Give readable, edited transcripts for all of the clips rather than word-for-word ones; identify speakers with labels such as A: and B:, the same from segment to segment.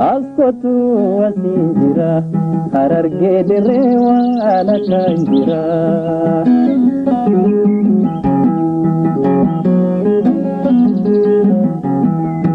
A: As kottu asiin jira, Harargee dirree waan akkaan jira.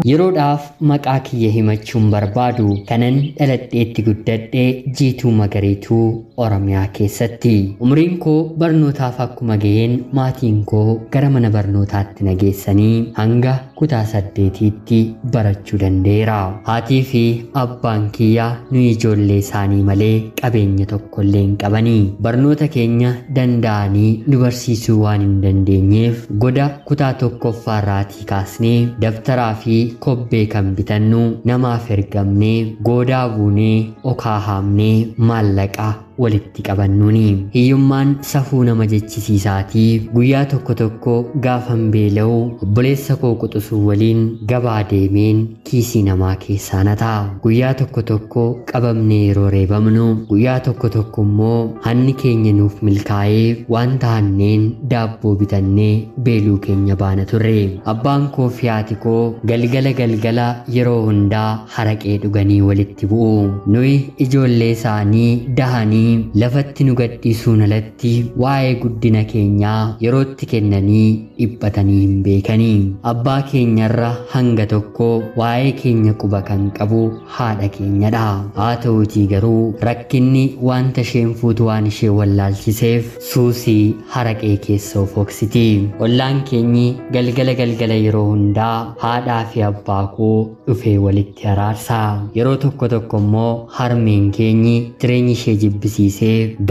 B: Yeroodhaaf maqaa kiyya himachuun barbaadu kanan dhaladheetti guddadhe Jiituu Magariituu Oromiyaa keessatti. Umriin koo barnootaaf akkuma ga'een maatiin koo gara mana barnootaatti na geessanii hanga kutaa 8tti barachuu danda'eera. Haatii fi abbaan kiyya nu ijoollee isaanii malee qabeenya tokkollee hin qabanii. Barnoota keenya danda'anii nu barsiisuu waan hin dandeenyeef goda kutaa tokkoffaarraatii kaasnee dabtaraa fi kobbee kan bitannu namaaf ergamnee goodaa buunee okaa haamnee maallaqa walitti qabannuuni. Hiyyummaan safuu nama jechisiisaatii guyyaa tokko tokko gaafan beela'u obboleessa koo quxisuu waliin gabaa deemeen kiisii namaa keessaa na ta'a. Guyyaa tokko tokko qabamnee yeroo reebamnu, guyyaa tokko tokko immoo hanni keenya nuuf milkaa'ee wanta hanneen daabboo bitannee beeluu keenya baana turre. Abbaan koo fi haati koo galgala galgala yeroo hundaa haraqee dhuganii walitti bu'u. Nuyi ijoollee isaanii dahanii lafatti nu gadhiisuun alatti waa'ee guddina keenyaa yerootti kennanii dhiphatanii hin beekanii. Abbaa keenyarra hanga tokko waa'ee keenya quba kan qabu haadha keenyadha. Haa ta'uutii garuu rakkinni wanta isheen fuutu waan ishee wallaalchiseef suusii haraqee keessa of hooksiti. Ollaan keenyi galgala galgala yeroo hundaa haadhaa fi abbaa koo dhufee walitti araarsa. Yeroo tokko tokko immoo harmeen keenyi jireenya ishee jibbisiisee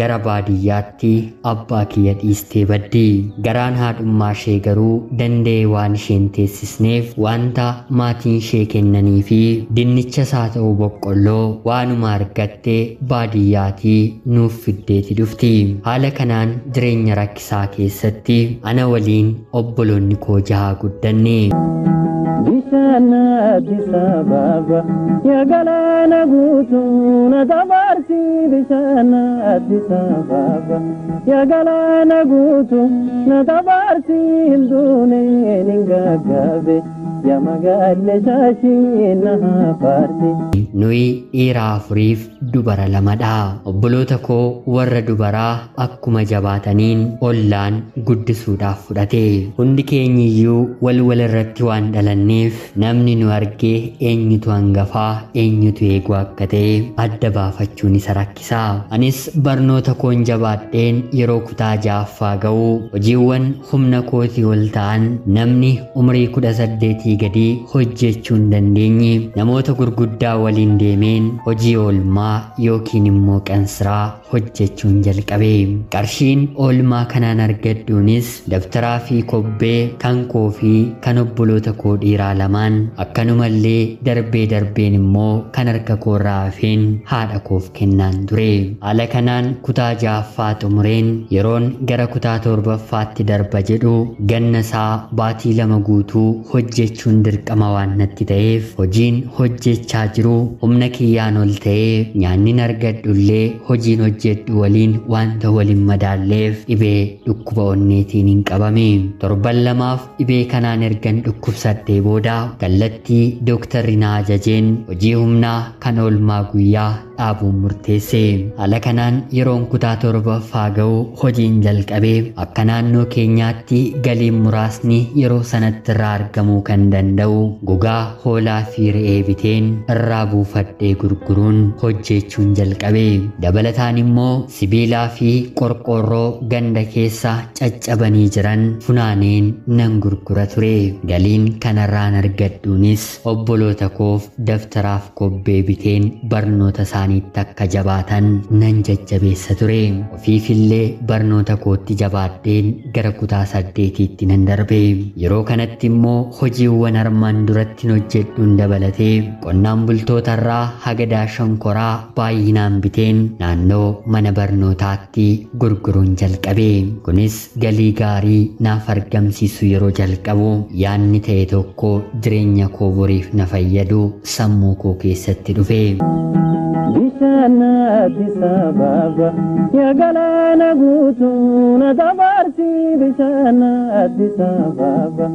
B: gara baadiyyaatti abbaa kiyya dhiistee baddi. Garaan haadhummaa ishee garuu danda'ee waan isheen teessisneef wanta maatiin ishee kennanii fi dinnicha isaa ta'uu boqqolloo waanuma argatte baadiyyaatii nuuf fiddeeti dhufti. Haala kanaan jireenya rakkisaa keessatti ana waliin obboloonni koo jaha guddanne.
A: Bishaan Addis Ababa, yaa galaana guutuu na dabarsi. Bishaan Addis Ababa, yaa galaana guutuu na dabarsi. Hin duune nin gaggaabe, yaa magaalle shaashii na hafaarsi.
B: Nuyi dhiira afuriif dubara lamadha. Obboloota koo warra dubaraa akkuma jabaataniin ollaan guddisuudhaaf fudhate. Hundi keenyiyyuu wal wal irratti waan dhalanneef namni nu argee eenyutu hangafaa eenyutu eeguu akka ta'e adda baafachuun isa rakkisa. Anis barnoota koon jabaadheen yeroo kutaa ja'affaa ga'u hojiiwwan humna kootii ol ta'an namni umrii 18 gadii hojjechuu hin dandeenye namoota gurguddaa waliin deemeen hojii oolmaa yookiin immoo qansiraa hojjechuun jalqabe. Qarshiin oolmaa kanaan argadhuunis dabtaraa fi kobbee kan koo fi kan obboloota koo dhiiraa lamaan akkanumallee darbee darbeen immoo kan harka koorraa hafeen haadha koof kennaan ture. Haala kanaan kutaa ja'affaa xumureen yeroon gara kutaa torbaffaatti darba jedhu ganna isaa baatii 2 guutuu hojjechuun dirqama waan natti ta'eef hojiin hojjechaa jiru humna kiyyaan ol ta'ee nyaannin argadhullee hojiin hojjedhu waliin wanta waliin madaalleef dhibee dhukkuba onneetiin hin qabame. Torban lamaaf dhibee kanaan ergan dhukkubsadhee booda kallattii dooktarri na ajajeen hojii humnaa kan oolmaa guyyaa dhaabuun murteesse. Haala kanaan yeroon kutaa torbaffaa ga'u hojiin jalqabee akka naannoo keenyaatti galiin muraasni yeroo sanatti irraa argamuu kan danda'u gogaa hoolaa fi re'ee biteen irraa buufadhee gurguruun hojjechuun jalqabe. Dabalataan immoo sibiilaa fi qorqoorroo ganda keessa caccabanii jiran funaaneen nan gurgura ture. Galiin kanarraan argadhuunis obboloota koof daftaraaf kobbee biteen barnoota isaaniitti akka jabaatan nan jajjabeessa ture. Ofiifillee barnoota kootti jabaadheen gara kutaa 8tti nan darbe. Yeroo kanatti immoo hojiiwwan armaan duratti hojjedhuun dabalatee qonnaan bultootarraa hagadaa shonkoraa baay'inaan biteen naannoo mana barnootaatti gurguruun jalqabe. Kunis galii gaarii naaf argamsiisu yeroo jalqabu yaanni ta'e tokko jireenya koo boriif na fayyadu sammuu koo keessatti dhufe.
A: Bishaan Addis Ababa, yaa galaana guutuu na dabarsi. Bishaan Addis Ababa,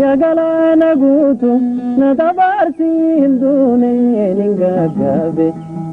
A: yaa galaana guutuu na dabarsi. Hin duune nin gaggaabe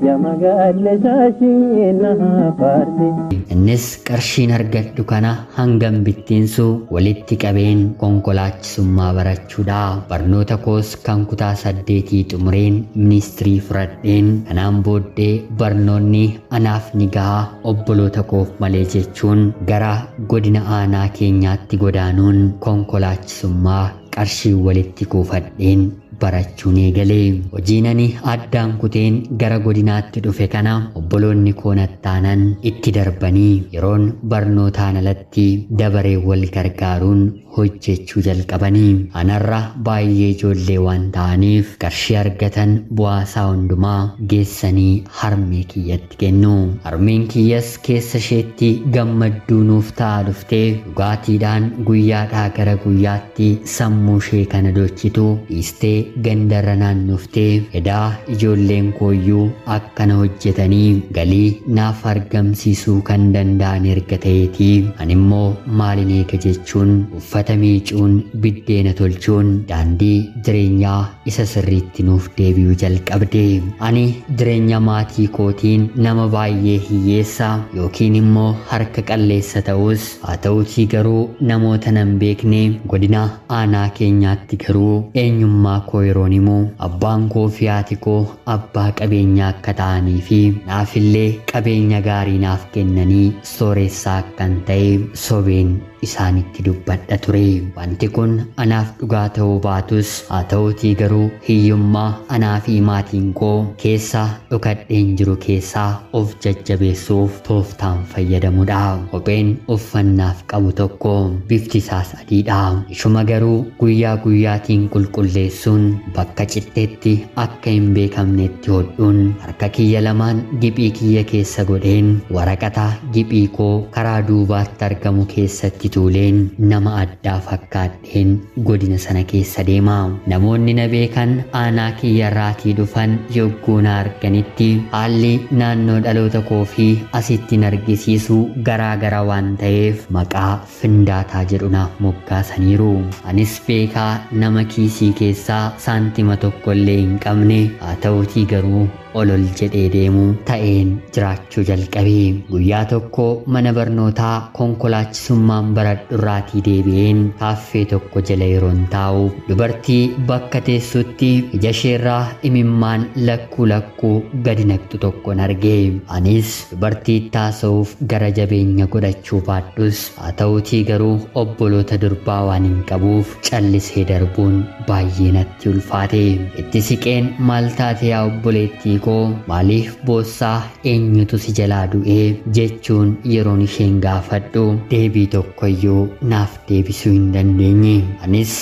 A: yaa magaalle shaashii na faarsi.
B: Innis qarshiin argadhu kana hangam bittiinsu walitti qabeen konkolaachisummaa barachuudha. Barnoota koos kan kutaa 8 xumureen ministirii fudhadheen kanaan booddee barnoonni anaaf ni gahaa obboloota koof malee jechuun gara godina aanaa keenyaatti godaanuun konkolaachisummaa qarshii walitti kuufadheen barachuun eegalee. Hojiin ani addaan kuteen gara godinaatti dhufe kana obboloonni koo nattaanan itti darbanii yeroon barnootaan alatti dabaree wal gargaaruun hojjechuu jalqabanii. Anarra baay'ee ijoollee waan ta'aniif qarshii argatan bu'aasaa hundumaa geessanii harmee kiyyatti kennu. Harmeen kiyyas keessa isheetti gammadduu nuuf ta'aa dhuftee dhugaatiidhaan guyyaadhaa gara guyyaatti sammuu ishee kana dochitu dhiistee gandarra naannoftee edaa ijoolleen kooyyuu akkana hojjetanii galii naaf argamsiisuu kan danda'an erga ta'eetii ani immoo maalin eega jechuun uffata miicuun biddeena tolchuun daandii jireenyaa isa sirriitti nuuf deebi'uu jalqabde. Ani jireenya maatii kootiin nama baay'ee hiyyeessa yookiin immoo harka qalleessa ta'us haa ta'uutii garuu namoota nan beekne godina aanaa keenyaatti garuu eenyummaa koo yeroon himu abbaan koo fi haati koo abbaa qabeenyaa akka ta'anii fi naafillee qabeenya gaarii naaf kennanii sooressaa akkan ta'e sobeen isaanitti dubbadha ture. Wanti kun anaaf dhugaa ta'uu baatus haa ta'uutii garuu hiyyummaa anaa fi maatiin koo keessa dhokadheen jiru keessaa of jajjabeessuuf tooftaan fayyadamudha. Kopheen uffannaaf qabu tokko bifti isaas adiidha. Ishuma garuu guyyaa guyyaatiin qulqulleessuun bakka citteetti akka hin beekamnetti hodhuun harka kiyya lamaan giphii kiyya keessa godheen waraqata giphii koo karaa duubaatti argamu keessatti tuuleen nama addaa fakkaadheen godina sana keessa deema. Namoonni na beekan aanaa kiyyarraatii dhufan yogguu na arganitti haalli naannoo dhaloota koo fi asitti argisiisu garaa gara waan ta'eef maqaa Findaataa jedhu naaf moggaasaniiru. Anis beekaa nama kiisii keessaa saantima tokko illee hin qabne haa ta'uutii garuu olol jedhee deemu ta'een jiraachuu jalqabe. Guyyaa tokko mana barnootaa konkolaachisummaan baradhurraatii deebi'een kaaffee tokko jala yeroon taa'u dubartii bakka teessutti ija isheerraa imimmaan lakkuu lakkuu gadi naqxu tokkon arge. Anis dubartii taasisuuf gara jabeenya godhachuu baadhus haa ta'uutii garuu obboloota durbaa waan hin qabuuf callisee darbuun baay'ee natti ulfaate. Itti siqeen maal taate yaa obboleettii koo maaliif boossaa eenyutu si jalaa du'ee jechuun yeroon isheen gaafadhu deebii tokkoyyuu naaf deebisuu hin dandeenye. Anis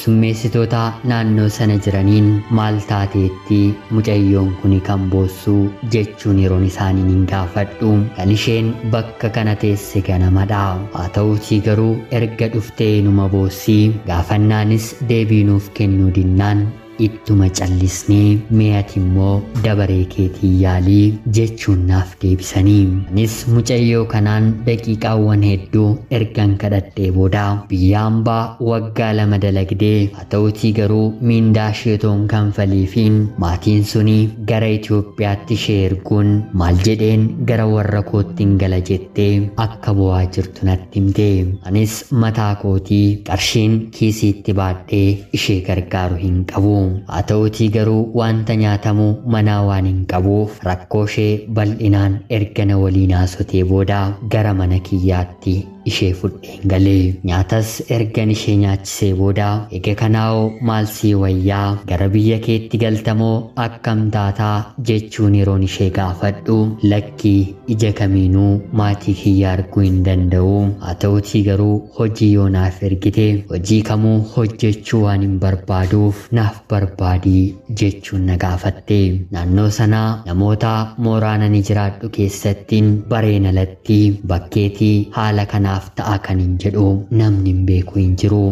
B: keessummeessitoota naannoo sana jiraniin maal taateetti mucayyoon kuni kan boossuu jechuun yeroon isaaniin hin gaafadhu kan isheen bakka kana teesse ganamadha. Haa ta'uutii garuu erga dhuftee numa boossii gaafannaanis deebii nuuf kennuu dinnaan ittuma callisnee mi'ati immoo dabaree keetii yaalii jechuun naaf deebisanii. Anis mucayyoo kanaan daqiiqaawwan hedduu ergan kadhadhee booda biyya hambaa waggaa 2 dalagdee haa ta'uutii garuu miindaa isheetoon kanfaliifiin maatiin suni gara Itoophiyaatti ishee erguun maal jedheen gara warra koottiin gala jettee akka bu'aa jirtu natti himte. Anis mataa kootii qarshiin kiisiitti baadhee ishee gargaaru hin qabu. Haa ta'uutii garuu wanta nyaatamu manaa waan hin qabuuf rakkoo ishee bal'inaan erga na waliin haasotee booda gara mana kiyyaatti ishee fudheen galee. Nyaatas ergan ishee nyaachisee booda eega kanaa'oo maal sii wayyaa gara biyya keetti galtamoo akkam taataa jechuun yeroon ishee gaafadhu lakkii ija kamiinuu maatii kiyya arguu hin danda'u. Haa ta'uutii garuu hojii yoo naaf ergite hojii kamuu hojjechuu waan hin barbaaduuf naaf barbaadii jechuun na gaafatte. Naannoo sanaa namoota mooraan ani jiraadhu keessattiin bareen alatti bakkeetii haala kanaa naaf ta'a kan hin jedhu namni hin beeku hin jiru.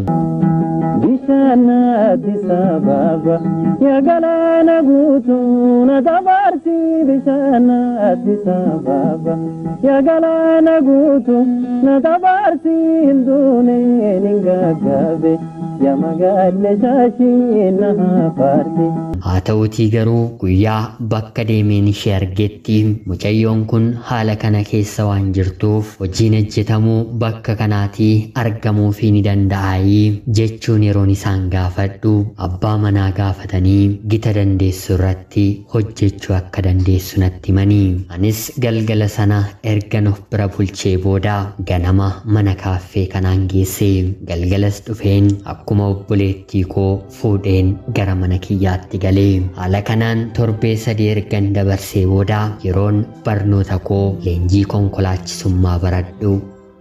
A: Bishaan Addis Ababa yaa galaana guutuu na dabarsi. Bishaan Addis Ababa yaa galaana guutuu na dabarsi. Hin duuneen hin gaggaabe yaa magaalle shaashii na hafaarsi.
B: Haa ta'uutii garuu guyyaa bakka deemeen ishee argetti mucayyoon kun haala kana keessa waan jirtuuf hojiin hojjetamuu bakka kanaatii argamuufii ni danda'aayii jechuun yeroon isaan gaafadhu abbaa manaa gaafatanii gita dandeessu irratti hojjechuu akka dandeessu natti himanii. Anis galgala sana ergan of bira bulchee booda ganama mana kaaffee kanaan geesse. Galgalas dhufeen akkuma obboleettii koo fuudheen gara mana kiyyaatti gale. Haala kanaan torbee 3 ergan dabarsee booda yeroon barnoota koo leenjii konkolaachisummaa baradhu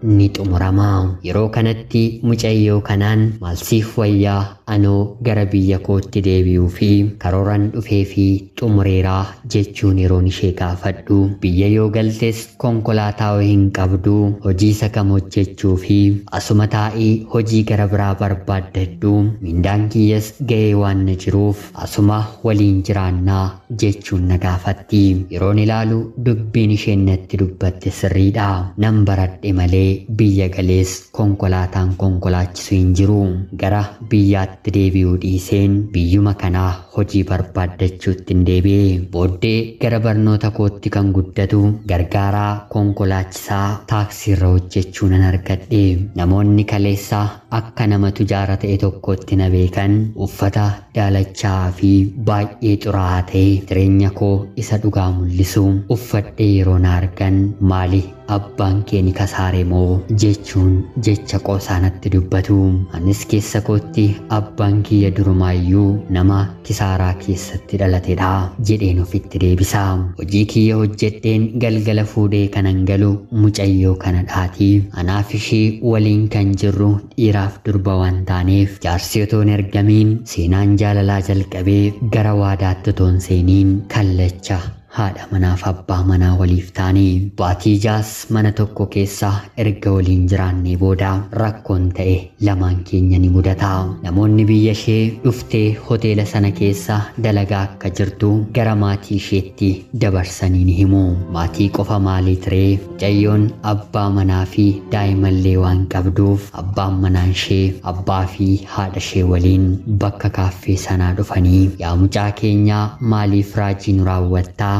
B: ni xumurama. Yeroo kanatti mucayyoo kanaan maal siif wayyaa, anoo gara biyya kootti deebi'uu fi karooran dhufee fi xumureeraa jechuun yeroon ishee gaafadhu, biyya yoo galtes konkolaataa hin qabdu, hojii isa kam hojjechuu fi asuma taa'ii hojii gara biraa barbaaddadhu, mindaan kiyyas ga'ee waan na jiruuf asuma waliin jiraannaa jechuun na gaafatti. Yeroon ilaalu dubbiin isheen natti dubbatte sirriidha. Nan baradhe malee biyya galees konkolaataan konkolaachisu hin jiru. Gara biyyaatti deebi'uu dhiiseen biyyuma kanaa hojii barbaaddachuutti hin deebi'e. Booddee gara barnoota kootti kan guddatu gargaaraa konkolaachisaa taaksiirra hojjechuu nan argadhe. Namoonni kaleessaa akka nama tujaara ta'e tokkotti na beekan uffata daalachaa fi baay'ee xuraa'aa ta'e jireenya koo isa dhugaa mul'isu uffadhee yeroo na argan, maali abbaan kee ni kasaare moo jechuun jecha qoosaa natti dubbatu. Anis keessa kootti abbaan kiyya durumaayyuu nama kisaaraa keessatti dhalatedha jedheen ofitti deebisa. Hojii kiyya hojjedheen galgala fuudhee kanan galu mucayyoo kana dhaatii. Anaaf ishee waliin kan jirru dhiiraaf durba waan taaneef jaarsi otoo hin ergamiin seenaan jaalalaa jalqabee gara waadaatti otoo hin seeniin kallacha haadha manaaf abbaa manaa waliif taanii baatii jaas mana tokko keessa erga waliin jiraannee booda rakkoon ta'e lamaan keenya ni mudata. Namoonni biyya ishee dhuftee hoteela sana keessa dalagaa akka jirtu gara maatii isheetti dabarsanii ni himu. Maatii qofa maalii tiree, mucayyoon abbaa manaa fi daa'imallee waan qabduuf abbaan manaan ishee abbaa fi haadha ishee waliin bakka kaaffee sanaa dhufanii, yaa mucaa keenyaa maaliif raajii nu raawwattaa?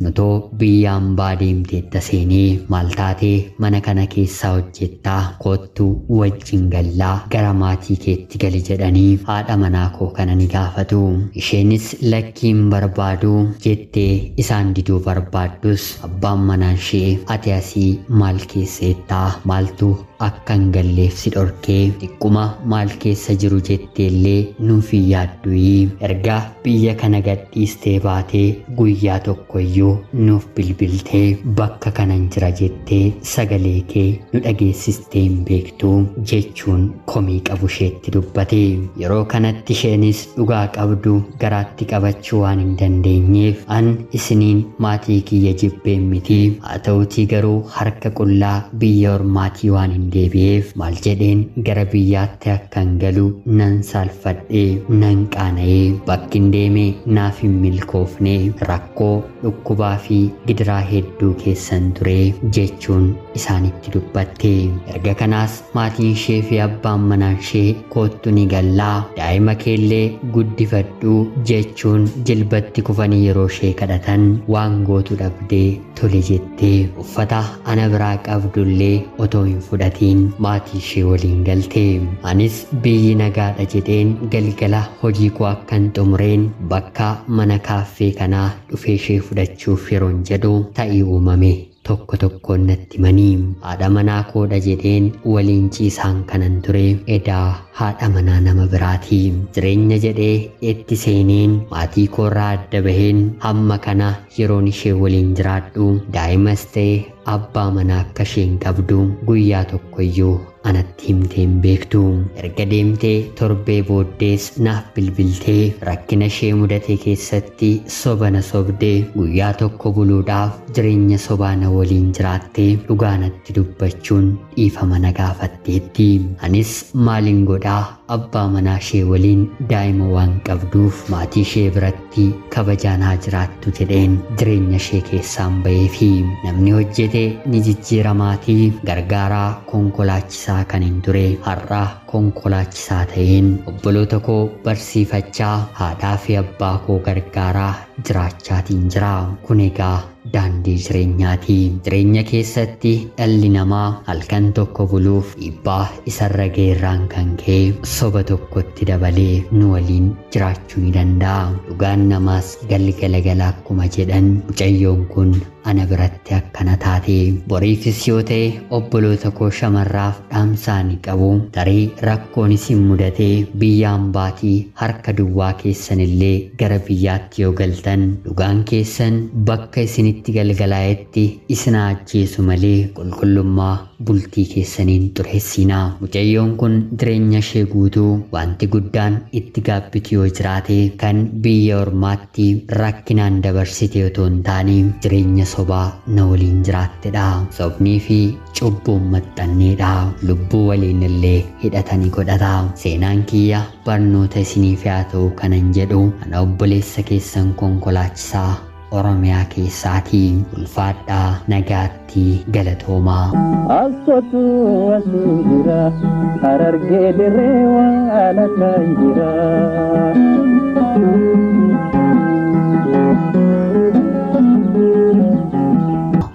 B: Nutoo biyya hambaa deemteetta seenee maal taatee mana kana keessaa hojjettaa? Koottuu wajjin gallaa, gara maatii keetti gali jedhanii haadha manaa koo kana ni gaafatu. Isheenis lakkiin barbaadu jettee isaan diduu barbaaddus abbaan manaan ishee ati asii maal keesseettaa? Maaltu akka hin galleef si dhorkee? Xiqquma maal keessa jiru jetteellee nuuf hin yaadduyii? Erga biyya kana gadhiistee baatee guyyaa tokko iyyuu nuuf bilbiltee bakka kanan jira jettee sagalee kee nu dhageessistee hin beektu jechuun komii qabu isheetti dubbate. Yeroo kanatti isheenis dhugaa qabdu garaatti qabachuu waan hin dandeenyeef, an isiniin maatii kiyya jibbeen miti, haa ta'utii garuu harka qullaa biyya ormaatii waan hin deebi'eef maal jedheen gara biyyaatti akkan galu nan saalfadhee nan qaana'ee, bakki hin deeme naaf hin milkoofne, rakkoo dhukkubaa fi gidiraa hedduu keessan ture jechuun isaanitti dubbatte. Erga kanaas maatiin ishee fi abbaan manaa ishee koottu ni gallaa, daa'ima keellee guddifadhu jechuun jilbatti kufanii yeroo ishee kadhatan waan gootu dhabdee tole jettee uffata ana biraa qabdullee otoo hin fudhatiin maatii ishee waliin galte. Anis biyyi nagaadha jedheen galgala hojii koo akkan xumureen bakka mana kaaffee kanaa dhufee ishee fudhachuuf yeroon jedhu ta'ii uumame tokko tokkoon natti himanii, haadha manaa koodha jedheen waliin ciisaan kanan ture edaa haadha manaa nama biraati. Jireenya jedhee itti seeneen maatii koorraa adda baheen hamma kana yeroon ishee waliin jiraadhu daa'imas ta'e Abbaa manaa akka isheen qabdu guyyaa tokkoyyuu anatti himtee hin beektu. Erga deemtee torbee booddees naaf bilbiltee rakkina ishee mudate keessatti soba na sobdee guyyaa tokko buluudhaaf jireenya sobaa na waliin jiraattee dhugaa natti dubbachuun dhiifama na gaafatteetti. Anis maalin godhaa, abbaa manaa ishee waliin daa'ima waan qabduuf maatii ishee biratti kabajaan haa jiraattu jedheen jireenya ishee keessaan ba'eefi. Namni hojjete ni jijjiiramaatii gargaaraa konkolaachisaa kan hin ture har'a konkolaachisaa ta'een obboloota koo barsiifachaa haadhaa fi abbaa koo gargaaraa jiraachaatiin jira. Kun egaa daandii jireenyaati. Jireenya keessatti dhalli namaa halkan tokko buluuf dhiibbaa isarra ga'eerraan kan ka'e soba tokkotti dabalee nu waliin jiraachuu ni danda'a. Dhugaan namaas galgala gala akkuma jedhan mucayyoon kun ana biratti akkana taate. Boriifis yoo ta'e obboloota koo shamarraaf dhaamsaa ni qabu. Tarii rakkoon isin mudatee biyyaan baatii harka duwwaa keessanillee gara biyyaatti yoo galtan dhugaan keessan bakka isinitti galgalaa'etti isin ajjeesu malee qulqullummaa bultii keessaniin xureessinaa. Mucayyoon kun jireenya ishee guutuu wanti guddaan itti gaabbitu yoo jiraate kan biyya ormaatti rakkinaan dabarsite otoo hin taane jireenya sobaa na waliin jiraattedha. Sobnii fi cubbuun maxxanneedha. Lubbuu waliin illee hidhatanii godhata. Seenaan kiyya barnoota isiniif haa ta'u kanan jedhu ana obboleessa keessan konkolaachisaa Oromiyaa keessaatii. Ulfaadhaa, nagaatti, galatoomaa.
A: Askotu asiin jira, Harargee dirree waan akkaan jira.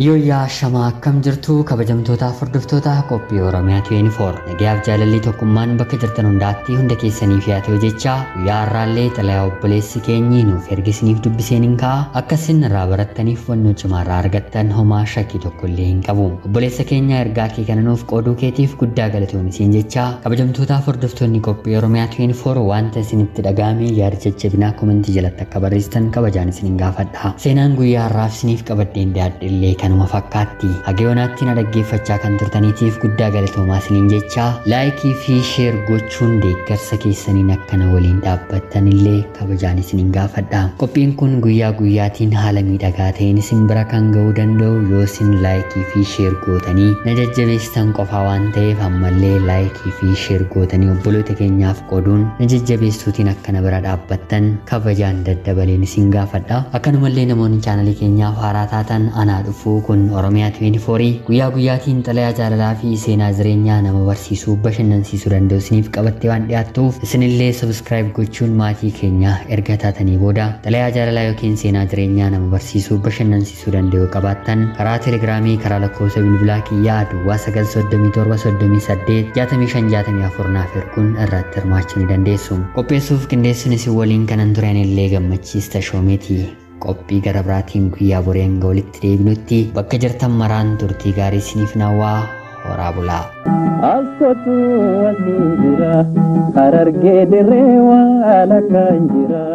B: Yooyyaa shamaa, akkam jirtu kabajamtootaaf hordoftoota qophii Oromiyaa 24? Nagayaaf jaalalli tokkummaan bakka jirtan hundaatti hunda keessaniif yaa ta'u jecha, guyyaa har'aallee xalayaa obboleessi keenyi nuuf ergisiniif dubbiseen hin ka'a. Akka isin irraa barattaniif wannoo cimaa irraa argattan homaa shakkii tokko illee hin qabu. Obboleessa keenya, ergaa kee kana nuuf qooduu keetiif guddaa galatoon isiin jecha, kabajamtootaaf hordoftoonni qophii Oromiyaa 24 wanta isinitti dhaga'ame yaada jajjabinaa komentii jalatti akka barreessitan kabajaan isinin gaafadha. Seenaan guyyaa har'aaf isiniif qabadheen dhiyaadhe illee kanuma fakkaatti. Hagayoonaatti na dhaggeeffachaa kan turtaniitiif guddaa galatoomaa isiniin jecha, laayikii fi sheer gochuun deeggarsa keessaniin akkana waliin dhaabbattan illee kabajaan isiniin gaafadha. Qophiin kun guyyaa guyyaatiin haala miidhagaa ta'een isin bira kan ga'uu danda'u yoo isin laayikii fi sheer gootanii na jajjabeessitan qofaa waan ta'eef, ammallee laayikii fi sheer gootanii obboloota keenyaaf qooduun na jajjabeessuutiin akkana bira dhaabbattan kabajaan daddabaleen isin gaafadha. Akkanumallee namoonni chaanalii keenyaaf haaraa taatan, anaa dhufuu. Kun Oromiyaa 24, guyyaa guyyaatiin xalayaa jaalalaa fi seenaa jireenyaa nama barsiisuu bashannansiisuu danda'u isiniif qabattee waan dhiyaattuuf, isinillee subscribe gochuun maatii keenya erga taatanii booda xalayaa jaalalaa yookiin seenaa jireenyaa nama barsiisuu bashannansiisuu danda'u qabaattan karaa telegiraamii, karaa lakkoofsa bilbilaa kiyyaa duwwaa 937 38 65 64 naaf erguun irratti hirmaachuu ni dandeessu. Qopheessuuf qindeessuun isin waliin kanan turan illee Gammachiis Tashoomeeti. Qophii gara biraatiin guyyaa boree hanga walitti deebinutti bakka jirtan maraan turtii gaarii isiniif nawwaa, horaa bulaa.
A: Askotu asiin jira, Harargee dirree waan akkaan jira.